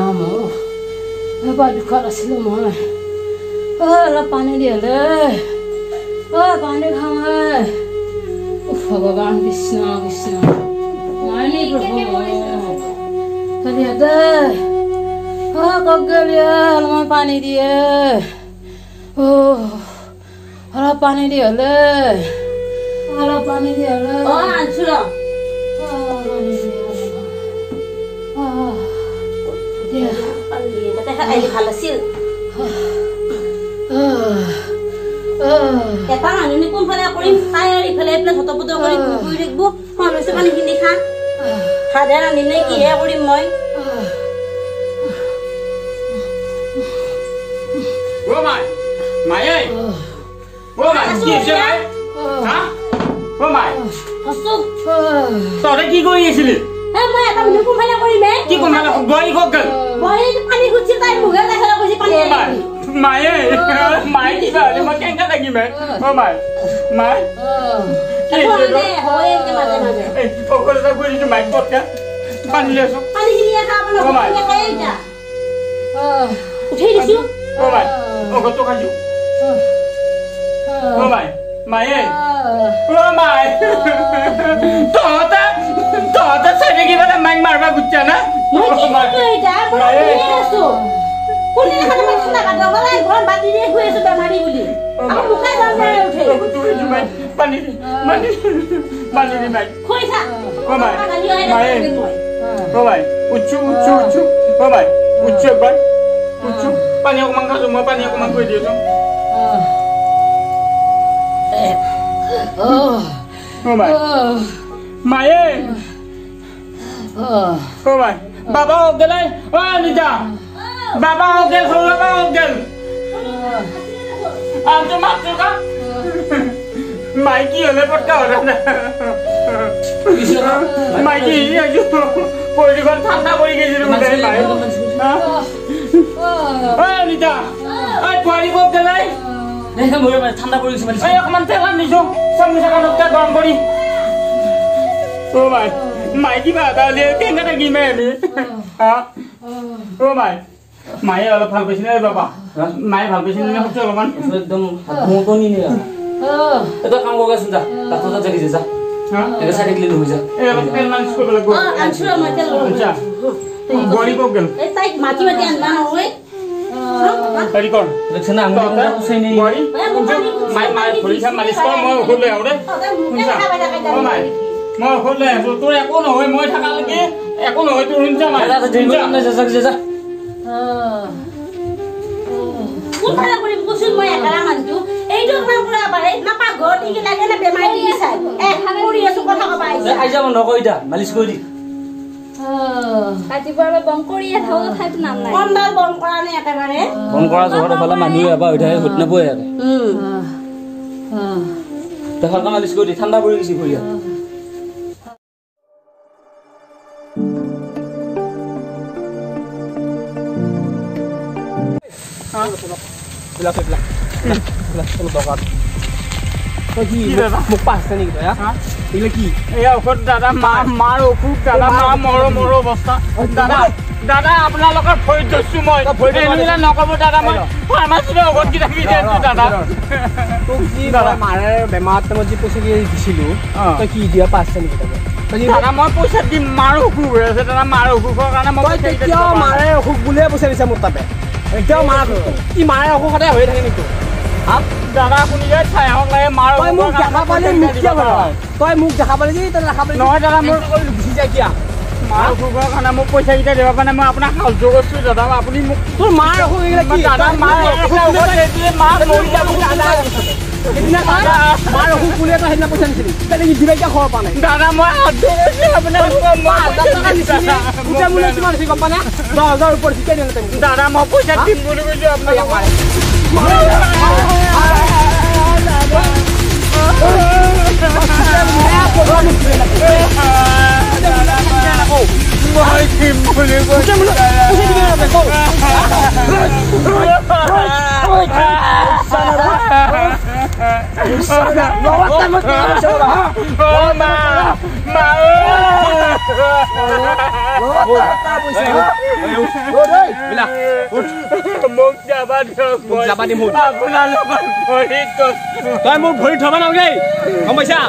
ৰাম, এবাৰ দুখত আছিলোঁ মই। অলপ পানী দিয়ে দেই, পানী খাওঁ। ভগৱান কৃষ্ণ কৃষ্ণ মাইনী প্ৰভু দেই, কক গেলি অলপমান পানী দিয়ে, অলপ পানী দিয়ে হ'লে, অলপ পানী দিয়ে হ'লে। ভাল আছিল এটা মানুহ কোনফালে কৰিম, খাই আৰু ইফালে এইফালে ধত কৰি ঘূৰি থাকিব। ফোন হৈছে, পানীখিনি খা। ভাতহে ৰান্ধিম নে কিহে কৰিম মই? তহঁতে কি কৰি আছিলি? মই এটা মানুহ কোনফালে কৰিম? কি কোনফালে? বোৱাৰী ক'ত গ'ল? বোৱাৰী পানী খুজিছিল, তাই মুখে কৈছে পানী। মায়ে, মায়ে কিবা হ'লে মই কেনেকে থাকিম? অ মাই, মাই ঔষধ এটা কৰি দিছো মাইক, পটকা পানী লৈ আছো। উঠাই দিছো। অ মাই, ঔষধটো খাইছো। অ মাই, মায়ে, অ মাই, তহঁতে তহঁতে চাই থাকি পেলাই মাইক মাৰবা গুচছা না? মই কি আছো? কোনদিনাখন মই ঠাণ্ডা ভাত নবনাই ঘৰত বাতি দিয়ে শুই আছো বেমাৰী বুলি, আকৌ মুখে যাম উঠে। পানী পানী পানী দি মাইক খুৱাই থাক। অ মাই, মায়ে, অ মাই, উঠছো উঠছো উঠছো। অ মাই, উঠছো, একবাৰ উঠছো। পানী অকণমান খাইছো মই, পানী অকণমান কৰি দিছো। অ মাই, মায়ে, অ মাই, বাবা গেলাই। অ অনিতা, বাবা গেল, সৰু বাবা গেল। আনটো মাতটো কা মাই কি হলে পটকা হলে মাই কি পৰিখন ঠাণ্ডা পৰি গৈছিল। অ অনিতা, ঐ বোৱাৰী ক'ত গেলাই? ঠাণ্ডা পৰি গৈছে। এই অকণমান তেল আনিছো, চামুচ এখনত গৰম কৰি। অ মাই, মাই কিবা এটা হ'লে কেনেকে থাকিম আমি? অ মাই, মায়ে অলপ ভাল পাইছে নে বাবা? মায়ে ভাল পাইছে নে সুধছো অলপমান? একদম মতনি নে। এটা কাম কৰগাচোন, যা ডাক্তৰ তাত যাবি, যা। এনেকে চাই থাকিলে নহয়, যা। এই অলপ তেল মালিচ কৰিব লাগিব। আনছো মই তেল। আচ্ছা, বোৱাৰী ক'ত গ'ল? এই তাইক মাতি মাতি আনবা নহয়। হেৰি কৰ, দেখছে না, আঙুলি বোৱাৰী মাই, মাই ভৰি চাপ মালিচ কৰ, মই ঔষধ লৈ আহোঁ দেই। শুনছা? অ মাই, মই ঔষধ লৈ আছো। তোৰ একো নহয়, মই থকালৈকে একো নহয় তোৰ। শুনছা মাই? যা। কোনফালে কৰিম কচোন? মই একেলা মানুহটো এইটো কাম কৰা পাৰে না? পাকঘৰত কি লাগে না বেমাৰী দি চাই এ কৰি আছো, কথা কবা আহিছে। আইজা বন্ধ কৰি দা, মালিচ কৰি দি। ৰাতিপুৱাৰ পৰা বন কৰিয়ে থাকো, তথাপিতো নাম নাই। কমডাল বন কৰা নাই একেবাৰে। বন কৰা জহত এফালে মানুহ এবাৰ হৈ থাকে, সুত নাপোৱে। ভালকে মালিচ কৰি দি, ঠাণ্ডা পৰি গৈছে ভৰি। মোক পাইছে নেকি তই? এইবিলাক কি? এয়া ঔষধ দাদা, মা মাৰ অসুখ দাদা, মা মৰো মৰো অৱস্থা দাদা। দাদা, আপোনালোকৰ ভৰিত ধৰিছো মই, এইবিলাক নক'ব দাদা। মই ফাৰ্মাচীৰ ঔষধ কেইটা কিনি আনিছো দাদা। তোক যি মাৰে বেমাৰ টাইমত যি পইচা দিছিলো, তই কি দিয়া পাইছে নেকি তাকে? দাদা, মই পইচা দিম, মাৰ অসুখ হৈ আছে দাদা, মাৰ অসুখৰ কাৰণে মই। তেতিয়াও মাৰে অসুখ বুলিয়ে পইচা দিছে মোৰ তাতে। এতিয়াও মাৰ কি মাৰে অসুখ সদায় হৈ থাকে নেকি? দাদা, আপুনি যে চাই আহক লাগে মাৰ। তই মোক দেখা পালি মোক কিয় ভাব? তই মোক দেখা পালি যে তই দেখা পালি নহয় দাদা, মোৰ গুচি যায় কিয়? মাৰ অসুখৰ কাৰণে মোক পইচা কেইটা দিব পৰা নাই, মই আপোনাক সাহায্য কৰিছো দাদা। আপুনি মোক তোৰ মাৰ অসুখ এইবিলাক কি দাদা? মাৰ মা মৰি যাব দাদা। সেইদিনা মাৰ অসুখ বুলিয়ে তই সেইদিনা পইচা নিছিলি, তেনেকে দিবা কিয় খবৰ পোৱা নাই দাদা? মই সাহায্য কৰিছো আপোনাক। 5000 টকা দিছিলি, গোটেই মোলৈ কিমান হৈছে গম পা না? 10,000 ওপৰত শিকাই দিলে তই। দাদা, মই পইচা দিম বুলি কৈছো আপোনাক। মই দিম বুলি কৈছো। মা, মা। মোক যাবা দিয়ক, মোক যাবা দিম। আপোনালোকৰ ভৰিত, তই মোক ভৰিত থব নালাগে, গম পাইছা?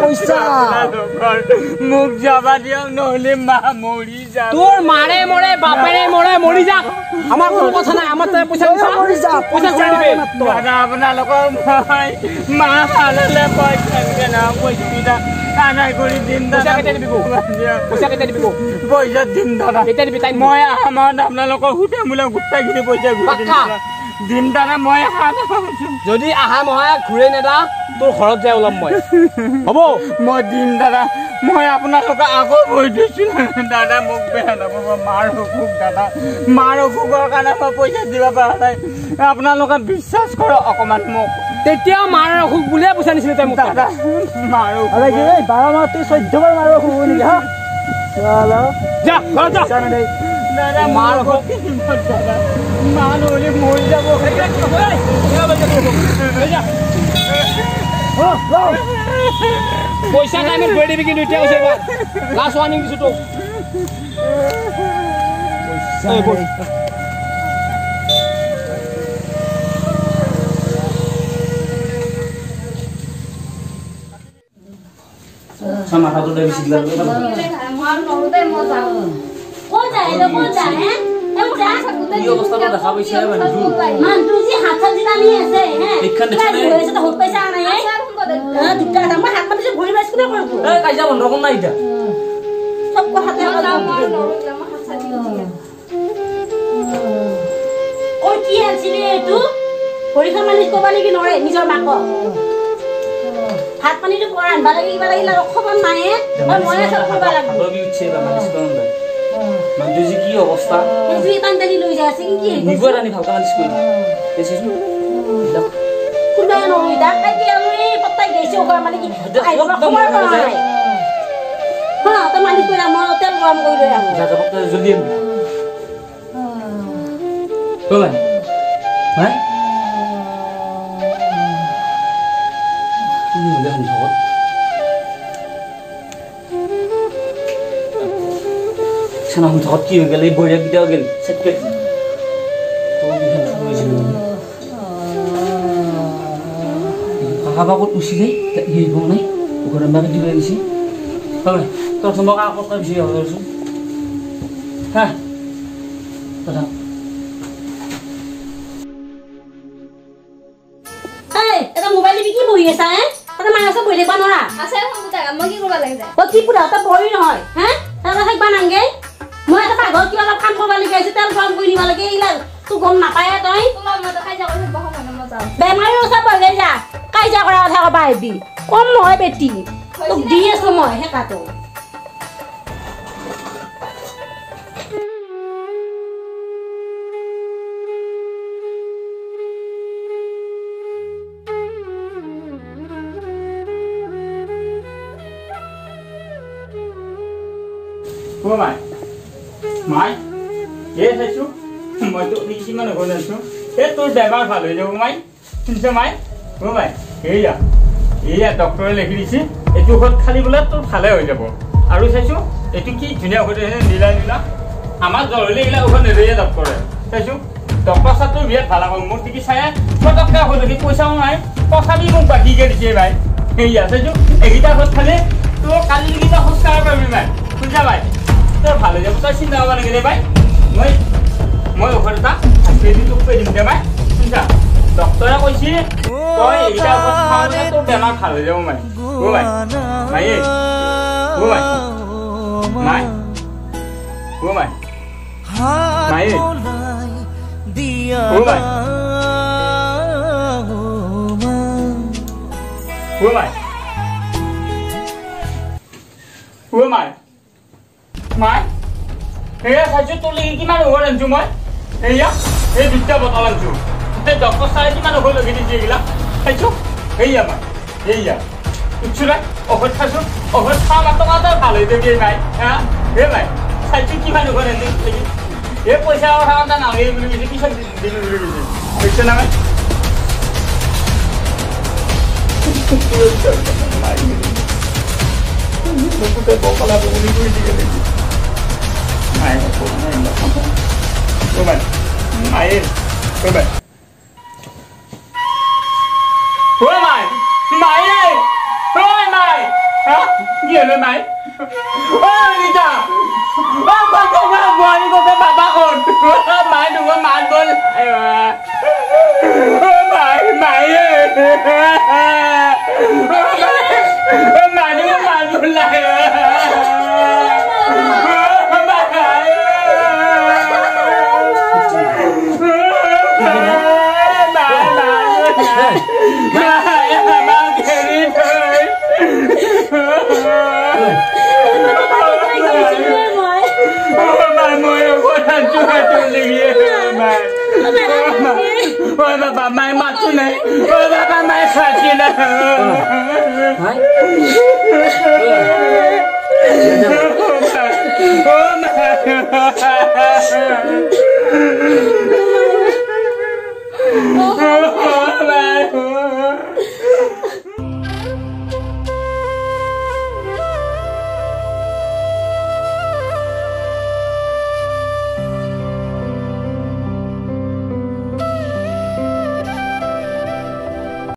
পইচা মোক যাবা দিয়ক, নহ'লে মা মৰি যাব। তোৰ মাৰে মৰে, বাপেৰে মৰে, মৰি যাক, আমাৰ কোনো কথা নাই। আমাৰ তই পইচা দিছা, পইচা ঘূৰাই দিবি। দাদা, আপোনালোকৰ মই মা ভাল হ'লে পইচা পইচা আদায় কৰি দিম। পইচা কেতিয়া দিবি? পইচা কেতিয়া দিবি? পইচা দিম দাদা। কেতিয়া দিবি? তাই মই আমাৰ আপোনালোকৰ সুধে মোলে গোটেইখিনি পইচা ঘূৰাই দিম দিম দাদা। মই যদি আহা মহায়া ঘূৰাই নেদা, তোৰ ঘৰত যাই ওলাম মই। হ'ব, মই দিম দাদা। মই আপোনালোকক আকৌ কৈ দিছো দাদা, মোক বেয়া নাপাব। মাৰ অসুখ দাদা, মাৰ অসুখৰ কাৰণে মই পইচা দিব পৰা নাই। আপোনালোকে বিশ্বাস কৰক অকণমান মোক। তেতিয়া মাৰ অসুখ বুলিয়ে পইচা নিছিলে তই মোক দাদা? মাৰ অসুখ 12 মাহত 14 বাৰ মাৰ অসুখ নেকি? হা, যা ঘৰত যা। দাদা, মাৰ অসুখ দাদা, মা নহ'লে মৰি যাব। পইচা টাইমত ঘূৰাই দিবি কিন্তু, এতিয়া কৈছে এইবাৰ লাষ্ট ৱাৰ্ণিং দিছো তোক। মাথাটো বেছি ক'ত যায়? ক'ত যায়? কি অৱস্থাটো দেখা পাইছে মানুহটো? মানুহটো যি হাত চাত যি টানি আছে, এইখন দেখিছে? হাত পইচা নাই দুটা। মই হাত মাতিছো, ভৰি মাৰিছো, কোনে কৰিব? এই কাজিয়া বন্ধ কৰ নাই এতিয়া। চব কথাতে ঐ কি আনছিলে এইটো? ভৰিখন মালিচ কৰিব লাগি নৰে নিজৰ মাকক। ভাত পানীটো কৰ ৰান্ধবা লাগে, কিবা লাগিলে খবৰ নাই। ময়ে চব কৰিব লাগিব। মানুহটো যে কি অৱস্থা, জুই টানি টানি লৈ যায় আছে। কি নিব টানি? ভালকে মালিচ কৰি দেখিছোন। কোনোবাই নহয় দাক কাটি আৰু এই পত্তাই গৈছে। মানে কি আহিব সময় পোৱা নাই। হা, তই মালিচ কৰি, মই তেল গৰম কৰি লৈ আহোঁ। যা, যাব জলদি আনিবি। অ ভাই, ভাই কি হ'লে সন্মুখত সন্মুখত কি হৈ গ'ল? এই বঢ়িয়া কেইটাও গ'ল চেটকে। কাকা ক'ত গৈছিলে? হেৰি পোৱা নাই, ঘৰত বাকী দিব লাগিছে। হয়, তোৰ তোমাক আকৌ তই বেছি হ'ব ধৰচোন। হা দাদা, এটা মোবাইল দিবি কি বহি আছা? হে, তাতে মাৰ ওচৰত বহি থাকিব নোৱাৰা? আছে মই কি কৰিব লাগে? অ কি পুৰা তই বহি নহয়। হে, তাতে থাকিবা নাংগে। মই এটা পাকঘৰত কিবা অলপ কাম কৰিব লগীয়া হৈছে, তেল গৰম কৰি নিব লাগে। এইগিলা তোক গম নাপায়ে তই। বেমাৰীৰ ওচৰত বহি যা, কাজিয়া কৰা কথা কবা আহিবি। কম নহয় বেটি, তোক দি আছো মই সেকাটো। অ মাই, মাই, এই চাইছো, মইতো কিমান ঔষধ আনিছো। এই তোৰ বেমাৰ ভাল হৈ যাব মাই, শুনিছ মাই? অ মাই, এইয়া এইয়া ডক্টৰে লিখি দিছে, এইটো ঔষধ খালি বোলে তোৰ ভালে হৈ যাব। আৰু চাইছো, এইটো কি ধুনীয়া ঔষধ আছে, নীলা নীলা। আমাৰ জ্বৰ হ'লে এইগিলা ঔষধ নিদিয়ে ডক্টৰে। চাইছো, ডক্টৰ ছাৰটো বিৰাট ভাল আকৌ, মোৰ টিকি চাই পটককৈ ঔষধ লিখি, পইচাও নাই, তথাপি মোক বাকীকে দিছে ভাই। এইয়া চাইছো, এইকেইটা ঔষধ খালে তোৰ কালিলৈকে তই খোজকাঢ়িব পাৰিবি ভাই, শুনিছা ভাই? তোৰ ভাল হৈ যাব, তই চিন্তা কৰিব নালাগে দে ভাই। মই ঔষধ এটা তোক কৈ দিম দে ভাই, শুনিছা? ডক্টৰে কৈছে তই এইকেইটা ঔষধ খাওঁতে তোৰ বেমাৰ ভাল হৈ যাব মাই। অ ভাই, মাই, অ ভাই, মাই, অ মাই, মাই, অ ভাই, অ মাই, অ মাই, মাই, এয়া চাইছো তোৰ লাগি কিমান ঔষধ আনিছো মই। এয়া এই দুটা বটল আনিছো। এই ডক্টৰ ছাৰে কিমান ঔষধ লিখি দিছে এইগিলা খাইছো। এইয়া মাই, এইয়া উঠছো নাই, ঔষধ খাইছো। ঔষধ খোৱা মাত্ৰ তই ভাল হৈ যাবি মাই। হা হে মাই, চাইছো কিমান ঔষধ আনিছো। এই পইচা কথা কথা নালাগে বুলি কৈছে, পিছত দিবি বুলি কৈছে। বুজিছে না মাই? গোটেই বকলা বকলি কৰি দিয়ে। মায়ে নাই। ঐ মাই, মাই, ঐ মাই, কি হলো মাই? ঐ অনিতা, ঐ বোৱাৰী কতে বাবা কোন? মাই তোমাৰ মাত বল। মাই, মাই, মাই তোমাৰ মাত বল নাই।